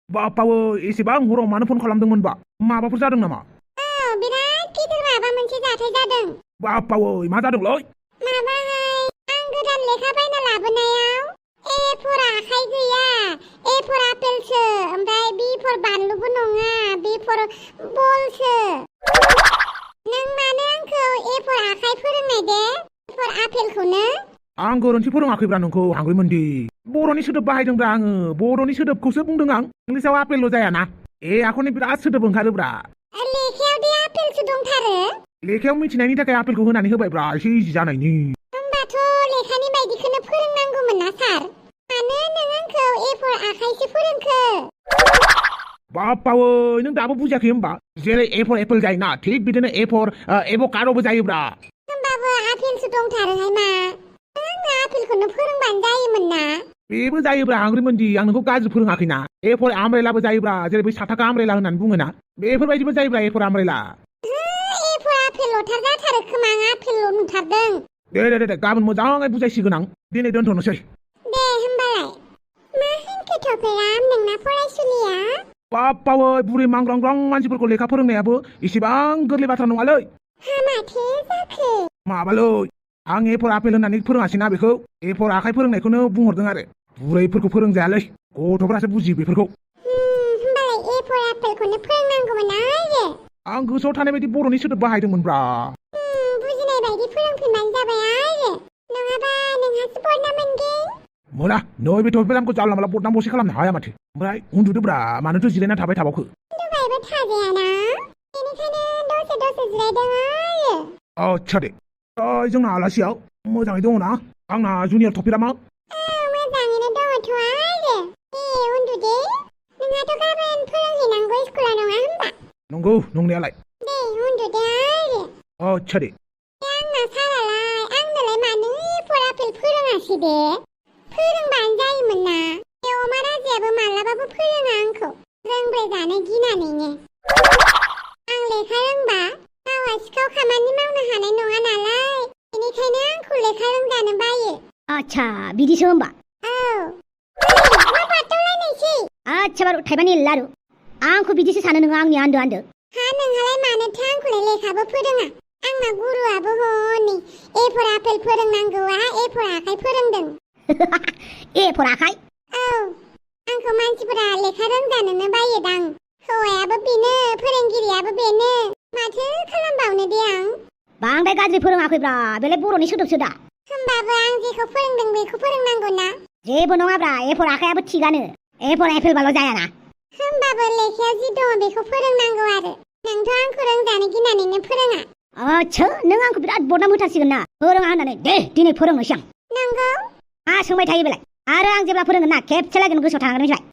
बापावो एसेबां हराव मानो फन खालामदोंमोनबा माबाफोर जादों नामा? बिराद गिदिर माबा मोनसे जाथाय जादों। बापावो मा जादोंलै? माबाहाय आं गोदान लेखा बायना लाबोनायाव ए फर आखाइ गैया, ए फर आपेलसो, ओमफ्राय बि फर बानलुबो नङा, बि फर बलसो। नों मानो आंखौ ए फर आखाइ फोरोंनाय दे? ए फर आपेलखौनो? आं गोरोन्थि फोरोङाखैब्रा नोंखौ हांग्रिमोनदि। बर'नि सोदोब बाहायदोंब्रा आङो। बर'नि सोदोबखौसो बुंदों आं। इंलिसाव आपेलल' जायाना। ए आखरनि बिराद सोदोब ओंखारोब्रा। लेखायाव दे आपेलसो दंथारो। लेखायाव मिथिनायनि थाखाय आपेलखौ होनानै होबायब्रा एसे इजि जानायनि। होमबाथ' लेखानि बायदिखौनो फोरोंनांगौमोन ना सार? मानो नों आंखौ ए फर आखाइसो फोरोंखो? बापावो नों दाबो बुजियाखै होमबा? जेरै ए फर एपोल जायोना थिक बिदिनो ए फर एभ'काड'बो जायोब्रा। होमबाबो आपेलसो दंथारोहाय मा? नों आंनो आपेलखौनो फोरोंबानो जायोमोन ना? बेबो जायोब्रा हांग्रिमोनदि। आं नोंखौ गाज्रि फोरोङाखैना। ए फर आमब्रेलाबो जायोब्रा, जेरै बै साथाका आमब्रेला होननानै बुङोना बेफोरबायदिबो जायोब्रा ए फर आमब्रेला। ए फर आपेलल'थार जाथारो खोमा, आं आपेलल' नुथारदों। दे गाबोन मोजाङै बुजायसिगोन आं। दिनै दोनथ'नोसै। दे होमबालाय। मा होनखो थफेराम नोंना फरायसुलिया? बापावो बुरै मांग्रांग्रां मानसिफोरखौ लेखा फोरोंनायाबो इसेबां गोरलै बाथ्रा नङालै। हा माथो जाखो? माबालै आं ए फर आपेल होननानै फोरोङासैना बेखौ। ए फर आखाइ फोरोंनायखौनो बुंहरदों आरो। बुरैफोरखौ फोरोंजायालै, गथ'फोरासो बुजियो बेफोरखौ। होमबालाय ए फर आपेलखौनो फोरोंनांगौमोन आरो। आं गोसोआव थानाय बायदि बर'नि सोदोब बाहायदोंमोनब्रा। बुजिनाय बायदि फोरोंफिनबानो जाबाय आरो। नङाबा नोंहासो बदनाम मोनगोन। मोना नै बे थफेरामखौ जानला मानला बदनाम बसि खालामनो हाया माथो। ओमफ्राय उन्दुदोब्रा, मानोथो जिरायना थाबाय थाबावखो? उन्दुबायबो थाजायाना, बेनिखायनो दसे दसे जिरायदों आरो। आच्छा दे। जोंना आलासियाव मोजाङै दङ ना आंना जुनियर थफेरामा? मोजाङैनो दङथ' आरो। दे उन्दु दे। नोंहाथ' गाबोन फोरोंहैनांगौ स्कुलाव नङा होमबा? नंगौ नंनायालाय। दे उन्दु दे आरो। आच्छा दे। आंना सारालाय आंनोलाय मानो ए फर आपेल फोरोङासै दे? फोरोंबानो जायोमोन ना। बे अमा राजायाबो मालाबाबो फोरोङा आंखौ, रोंब्राय जानो गिनानैनो। आं लेखा रोंबा गावहा सिखाव खामानि मावनो हानाय नङा नालाय, बेनिखायनो आंखौ लेखा रोंजानो बायो। आच्छा बिदिसो होमबा? औ। मा बादावलायनायसै? आच्छा बारु थाइबानि लारु। आंखौ बिदिसो सानो नोङो आंनि आन्दो आन्दो? हा नोंहालाय मानोथो आंखौलाय लेखाबो फोरोङा? आंना गुरुआबो हनै ए फर आपेल फोरोंनांगौआ ए फर आखाइ फोरोंदों। ए फर आखाइ? औ। आंखौ मानसिफोरा लेखा रोंजानोनो बायोदां। हौवायाबो बेनो, फोरोंगिरियाबो बेनो। माथो खालामबावनो दे आं? बांद्राय गाज्रि फोरोङाखैब्रा, बेलाय बर'नि सोदोबसो दा। होमबाबो आं जेखौ फोरोंदों बेखौ फोरोंनांगौ ना? जेबो नङाब्रा, ए फर आखायाबो थिगानो। ए फर एपेलबाल' जायाना। होमबाबो लेखायाव जि दङ बेखौ फोरोंनांगौ आरो। नोंथ' आंखौ रोंजानो गिनानैनो फोरोङा। आच्छा नों आंखौ बिराद बदनाम होथारसिगोन ना फोरोङा होननानै। दे दिनै फोरोंनोसै आं। नंगौ? मा सोंबाय थायो बेलाय? आरो आं जेब्ला फोरोंगोन ना खेबसे लागैनो गोसोआव थानांगोन मिथिबाय?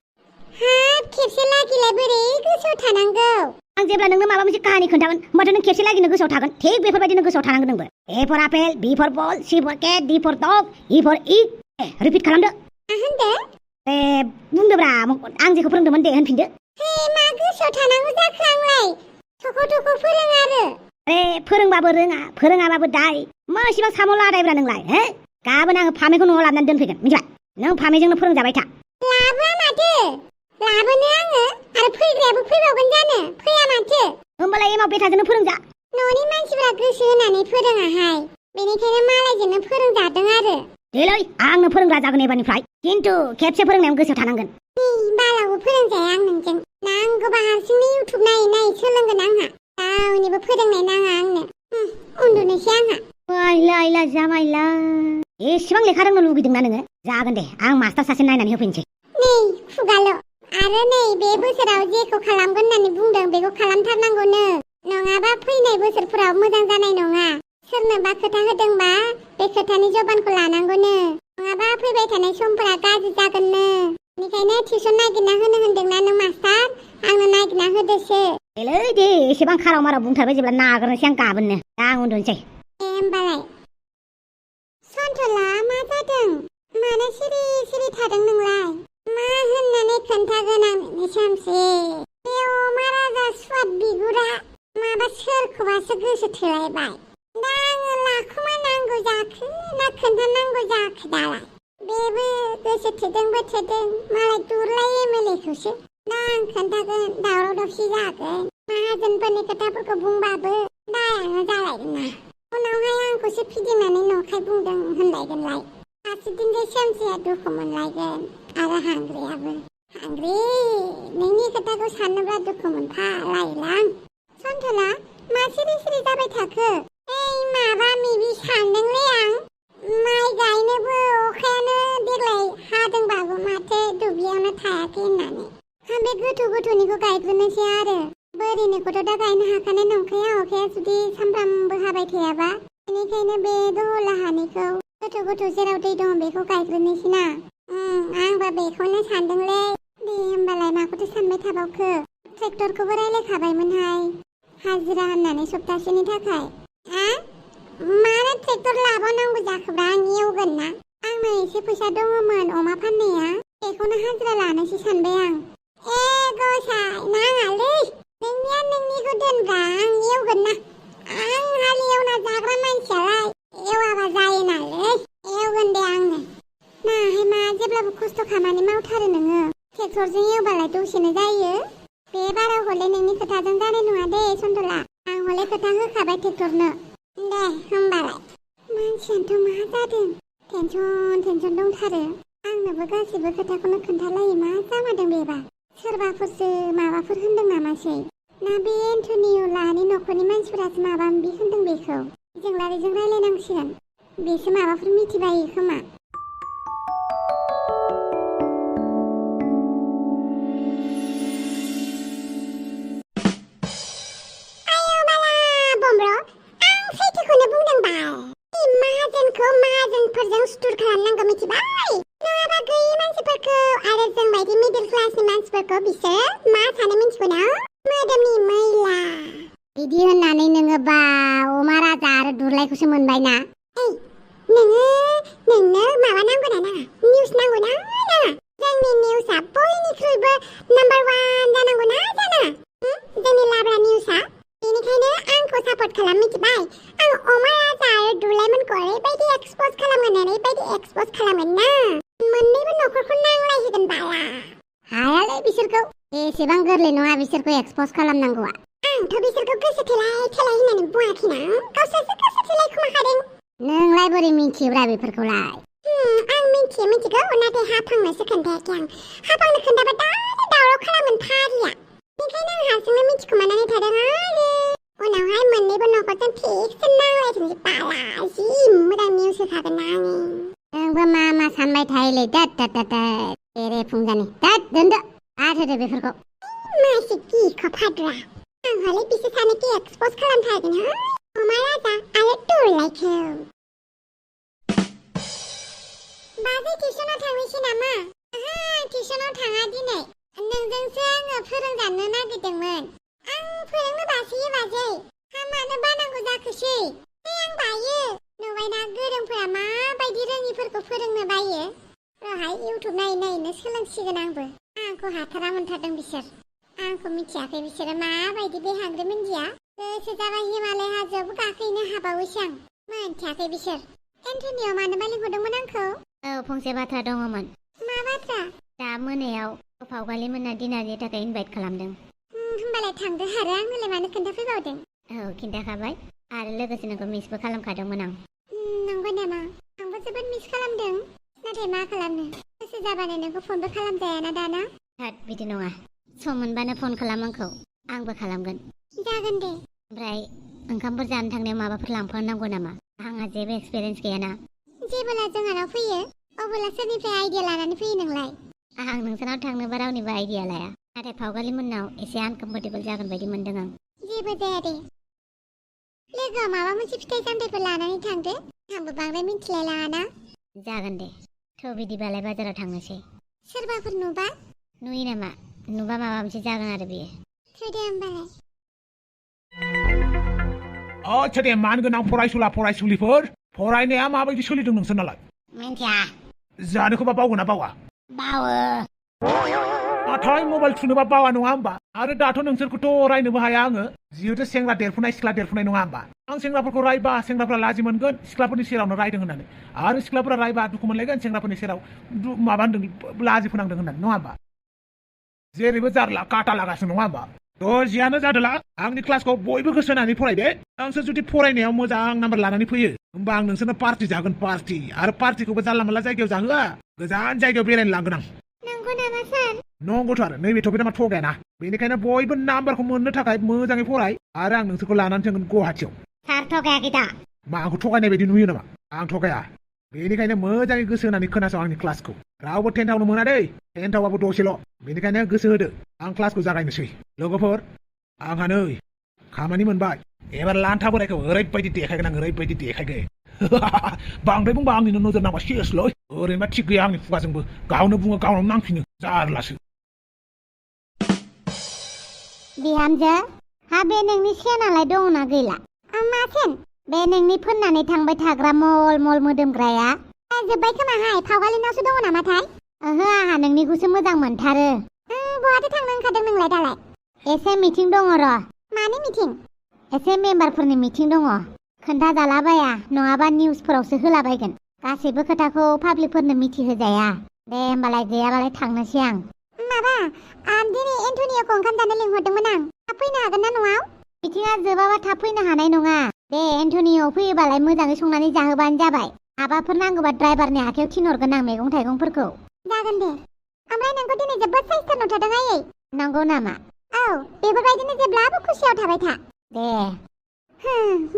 हाब खेबसे लागिलाय बोरै गोसोआव थानांगौ? आं जेब्ला नोंनो माबा मोनसे काहानि खोन्थागोन होमबाथ' नों खेबसे लागैनो गोसोआव थागोन। थिक बेफोरबायदिनो गोसोआव थानांगोन नोंबो। ए फर आपेल, बि फर बल, सि फर केट, डि फर डग, इ फर इग। रिपिट खालामदो। मा होनदो? दे बुंदोब्रा, आं जेखौ फोरोंदोंमोन दे होनफिनदो। हे मा गोसोआव थानांगौ जाखो आंलाय? थख' थख' फोरों आरो। फोरोंबाबो रोङा, फोरोङाबाबो दाय। मा इसिबां साम' लादायब्रा नोंलाय? गाबोन आङो फामेखौ न'आव लाबोनानै दोनफैगोन मिथिबाय? नों फामेजोंनो फोरोंजाबाय था। लाबोआ माथो? लाबोनो आङो आरो फैग्रायाबो फैबावगोन जानो? फैया माथो? होमबालाय एमाव बेथाजोंनो फोरोंजा। न'नि मानसिफ्रा गोसो होनानै फोरोङाहाय, बेनिखायनो मालायजोंनो फोरोंजादों आरो। देलै आंनो फोरोंग्रा जागोन एबारनिफ्राय, खिन्थु खेबसे फोरोंनायाव गोसोआव थानांगोन। बालावबो फोरोंजाया आं नोंजों। नांगौबा हारसिंनो इउटुब नायै नायै सोलोंगोन आंहा। रावनिबो फोरोंनाय नाङा आंनो। उन्दुनोसै आंहा। आइला जामाइला। एसेबां लेखा रोंनो लुगैदोंना नोङो? जागोन दे, आं मास्टार सासे नायनानै होफैनोसै। नै खुगाल'। आरो नै बे बोसोराव जेखौ खालामगोन होननानै बुंदों बेखौ खालामथारनांगौनो। नङाबा फैनाय बोसोरफोराव मोजां जानाय नङा। सोरनोबा खोथा होदोंबा बे खोथानि जबानखौ लानांगौनो। नङाबा फैबाय थानाय समफोरा गाज्रि जागोननो। बेनिखायनो टिउसन नागिरना होनो होनदोंना नों मास्टार? आंनो नागिरना होदोसो। देलै दे एसेबां खाराव माराव बुंथारबाय जेब्ला नागारनोसै आं गाबोननो। दा आं उन्दुनोसै। दे होमबालाय। सन्थला मा जादों? मानो सिरि सिरि थादों नोंलाय? मा होननानै खोन्थागोन आं नोंनो सामसे? बे अमा राजा सुवाद बिगुरा माबा सोरखौबासो गोसो थोलायबाय। दा आङो लाखुमानांगौ जाखो ना खोन्थानांगौ जाखो दालाय? बेबो गोसो थोदोंबो थोदों, मालाय दुरलाय एमएलएखौसो। दा आं खोन्थागोन दावराव दावसि जागोन माहाजोनफोरनि खोथाफोरखौ बुंबाबो दा आङो जालायगोन ना उनावहाय आंखौसो फिदिंनानै नंखाय बुंदों होनलायगोनलाय फारसेथिंजाय सोमजिया दुखु मोनलायगोन आरो हांग्रियाबो हांग्रि नोंनि खोथाखौ साननोब्ला दुखु मोनफालायलां सन्थला मा सिरि सिरि जाबाय थाखो ओइ माबा मिबि सानदोंलै आं माइ गायनोबो अखायानो देग्लाय हादोंबाबो माथो दुब्लियावनो थायाखै होननानै आं बे गोथौ गोथौनिखौ गायग्रोनोसै आरो बोरिनिखौथ' दा गायनो हाखानाय नंखाया अखाया जुदि सानफ्रामबो हाबाय थायाबा बेनिखायनो बे दहला हानिखौ गोथौ गोथौ जेराव दै दं बेखौ गायग्रोनोसै ना आंबो बेखौनो सानदोंलै दे होमबालाय माखौथो सानबाय थाबावखो ट्रेक्टरखौबो रायलायखाबायमोनहाय हाजिरा होननानै सप्तासेनि थाखाय मानो ट्रेक्टर लाबावनांगौ जाखोब्रा आं एवगोन ना आंनो एसे फैसा दङमोन अमा फाननाया बेखौनो हाजिरा लानोसै सानबाय आं गसाय नाङालै नोंनिया नोंनिखौ दोनब्रा आं एवगोन ना आं हालेवना जाग्रा मानसियालाय एवाबा जायो नालै एवगोन दे आंनो नाहाय मा जेब्लाबो खस्थ' खामानि मावथारो नोङो ट्रेक्टरजों एवबालाय दसेनो जायो बे बाराव हले नोंनि खोथाजों जानाय नङा दे सन्थला आं हले खोथा होखाबाय ट्रेक्टरनो दे होमबालाय मानसियानोथ' मा जादों टेनसन दंथारो आंनोबो गासिबो खोथाखौनो खोन्थालायो मा जामारदों बेबा सोरबाफोरसो माबाफोर होनदों नामासै ना बे एन्टनियलानि न'खरनि मानसिफोरासो माबा माबि होनदों बेखौ जोंलारिजों रायलायनांसिगोन बेसो माबाफोर मिथिबायो खोमा माहाजोनफोरजों सुथुर खालामनांगौ मिथिबाय नङाबा गैयि मानसिफोरखौ आरो जों बायदि मिडिल क्लासनि मानसिफोरखौ बिसोर मा सानो मिथिगौ ना मोदोमनि मैला बिदि होननानै नोङो बा अमा राजा आरो दुरलायखौसो मोनबाय ना नोंनो माबा नांगौ ना नाङा निउस नांगौ ना नाङा जोंनि निउसआ बयनिख्रुइबो नाम्बार 1 जानांगौ ना जानाङा जोंनि लाब्रा निउसआ बेनिखायनो आंखौ सापर्ट खालाम मिथिबाय आं अमा राजा आरो दुरलायमोनखौ ओरैबायदि एक्सप'ज खालामगोन ना मोन्नैबो न'खरखौ नांलायहोगोन बाला हायालै बिसोरखौ एसेबां गोरलै नङा बिसोरखौ एक्सप'ज खालामनांगौआ आंथ' बिसोरखौ गोसो थोलाय होननानै बुङाखैना गावसोरसो गोसो थोलाय खोमाखादों नोंलाय बोरै मिन्थियोब्रा बेफोरखौलाय आं मिन्थिगौ नाथाय हाफांनोसो खोन्थायाखै आं हाफांनो खोन्थाबा दावराव खालामगोन फारिया बेखायनो आं हारसिंनो मिथिखोमानानै थादों आरो उनावहाय मोन्नैबो न'खरजों थिगसे नांलायथोंसै बाला जि मोजां निउस होखागोन ना आङो नोंबो मा सानबाय थायोलै एरे फुंजानि दोनदो आरो होदो बेफोरखौ मासे गिखौ फाद्रा आं हले बिसोर सानैखौ एक्सप'ज खालामथारगोन अमा राजा आरो दुरलायखौ बाजै टिउसनाव थांनोसै नामा टिउसनाव थाङा दिनै नोंजोंसो आङो फोरोंजानो नागिरदोंमोन आं फोरोंनो बासोयो बाजै मानो बानांगौ जाखोसै आं बायो नुबायना गोरोंफोरा माबायदि रोङिफोरखौ फोरोंनो बायो रहाय इउटुब नायैनो सोलोंसिगोन आंबो आंखौ हाथारा मोनथारदों बिसोर आंखौ मिथियाखै बिसोरो माबायदि बे हांग्रि मोनदिया गोसो जाबा हिमालय हाजोआवबो गाखोहैनो हाबावोसो आं मोनथियाखै बिसोर एन्टनियाव मानोबा लिंहरदोंमोन आंखौ फंसे बाथ्रा दङमोन मा बाथ्रा दा मोनायाव फावगालि मोना डिनारनि थाखाय इनभाइट खालामदों होमबालाय थांदो आरो आंनोलाय मानो खोन्थाफैबावदों खिन्थाखाबाय आरो लोगोसे नोंखौ मिसबो खालामखादोंमोन आं नंगौ नामा आंबो जोबोद मिस खालामदों नाथाय मा खालामनो गोसो जाबानो नोंखौ फनबो खालामजायाना दाना बिदि नङा सम मोनबानो फन खालाम आंखौ आंबो खालामगोन जागोन दे ओमफ्राय ओंखामफोर जानो थांनायाव माबाफोर लांफानांगौ नामा आंहा जेबो एक्सपिरियेन्स गैयाना जेबोला जोंहानाव फैयो अबोला सोरनिफ्राय आइडिया लानानै फैयो नोंलाय आं नोंसानाव थांनोबा रावनिबो आइडिया लाया नाथाय फावगालि मोननाव एसे आनकम्फर्टेबल जागोन बायदि मोनदों आं जेबो जाया दे लोगोआव माबा मोनसे फिथाइ सामथाइफोर लानानै थांदो आंबो बांद्राय मिथिलाय लाङाना जागोन दे थ' बिदिबालाय बाजाराव थांनोसै सोरबाफोर नुबा नुयो नामा नुबा माबा मोनसे जागोन आरो बियो थोदे होमबालाय आच्छा दे मानगोनां फरायसुलिफोर फरायनाया माबायदि सोलिदों नोंसोरनालाय मिन्थिया जानोखौबा बावगोना बावा बावो नाथाय मबाइल थुनोबा बावा नङा होमबा आरो दाथ' नोंसोरखौथ' रायनोबो हाया आङो जिहेथु सेंग्रा देरफुनाय सिख्ला देरफुनाय नङा होमबा आं सेंग्राफोरखौ रायबा सेंग्राफोरा लाजि मोनगोन सिख्लाफोरनि सेरावनो रायदों होननानै आरो सिख्लाफोरा रायबा दुखु मोनलायगोन सेंग्राफोरनि सेराव माबा होनदों लाजि फोनांदों होननानै नङा होमबा जेरैबो जारला काटा लागासिनो नङा होमबा थ' जियानो जादोला आंनि क्लासखौ बयबो गोसो होनानै फरायदो नोंसोर जुदि फरायनायाव मोजां नाम्बार लानानै फैयो होमबा आं नोंसोरनो पार्टि जागोन पार्टि आरो पार्टिखौबो जानला मोनला जायगायाव जाहोआ गोजान जायगायाव बेरायनो लांगोन आं नंगौ नामा सार नंगौथ' आरो नैबे टपिकआ मा थगायाना बेनिखायनो बयबो नाम्बारखौ मोननो थाखाय मोजाङै फराय आरो आं नोंसोरखौ लानानै थांगोन गुवाहाटियाव सार थगायाखै दा मा आंखौ थगायनाय बायदि नुयो नामा आं थगाया बेनिखायनो मोजाङै गोसो होनानै खोनासं आंनि क्लासखौ रावबो टेन्थावनो मोना दै टेन्थावबाबो दसेल' बेनिखायनो गोसो होदो आं क्लासखौ जागायनोसै लोगोफोर आंहा नै खामानि मोनबाय एबार लान्था बोरायखौ ओरैबायदि देखायगोन आं ओरैबायदि देखायगोन बांद्राय बुंबा आंनिनो नोजोर नांबा सेसलै ओरैनोबा थिग गैया आंनि खुगाजोंबो गावनो बुङो गावनो नांफिनो जारलासो बिहामजो हा बे नोंनि सेनालाय दङना गैला मा सेन बे नोंनि फोननानै थांबाय थाग्रा मल मल मोदोमग्राया जोब्बाय खोमाहाय फावगालिनावसो दङ नामाथाय ओहो आंहा नोंनिखौसो मोजां मोनथारो बहाथो थांनो ओंखारदों नोंलाय दालाय एसे मिटिं दङ र' मानि मिटिं एसे मेम्बारफोरनि मिटिं दङ खोन्थाजालाबाया नङाबा निउसफोरावसो होलाबायगोन गासैबो खोथाखौ पाब्लिकफोरनो मिथिहोजाया दे होमबालाय गैयाबालाय थांनोसै आं माबा दिनै एन्टनिय'खौ ओंखाम जानो लिंहरदोंमोन आं थाब फैनो हागोन ना न'आव मिटिङा जोबाबा थाब फैनो हानाय नङा दे एन्टनिय' फैयोबालाय मोजाङै संनानै जाहोबानो जाबाय माबाफोर नांगौबा ड्राइभारनि आखायाव थिनहरगोन आं मैगं थाइगंफोरखौ जागोन दे ओमफ्राय नोंखौ दिनै जोबोद साइसथ नुथारदों आयै नंगौ नामा औ बेफोरबायदिनो जेब्लाबो खुसियाव थाबाय था दे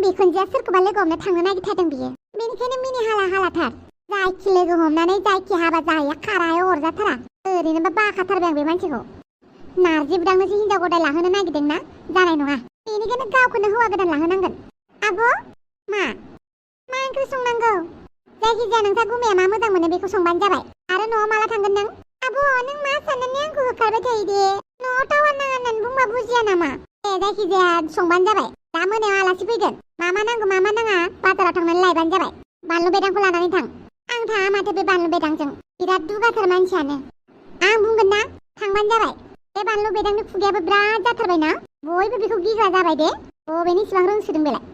बिखुनजोआ सोरखौबा लोगो हमनो थांनो नागिरथारदों बियो बेनिखायनो मिनि हाला हालाथार जायखि लोगो हमनानै जायखि हाबा जाहैया खारायाव अरजाथारा ओरैनोबा बाखाथारबाय आं बे मानसिखौ नारजि बुदांनोसो हिनजाव गदाय लाहोनो नागिरदों ना जानाय नङा बेनिखायनो गावखौनो हौवा गोदान लाहोनांगोन आब' मा ओंख्रि संनांगौ जायखिजाया नोंसा गुमाया मा मोजां मोनो बेखौ संबानो जाबाय आरो न'आव माला थांगोन नों आब' नों मा साननानै आंखौ होखारबाय थायो दे न'आव टावार नाङा होननानै बुंबा बुजिया नामा दे जायखिजाया संबानो जाबाय दा मोनायाव आलासि फैगोन मा नांगौ मा नाङा बाजाराव थांनानै लायबानो जाबाय बानलु बेदांखौ लानानै थां आं थाङा माथो बे बानलु बेदांजों बिराद दुगाथार मानसियानो आं बुंगोन ना थांबानो जाबाय बे बानलु बेदांनि खुगायाबो बिराद जाथारबाय ना बयबो बेखौ गिग्रा जाबाय दे बबेनि इसिबां रोंसोदों बेलाय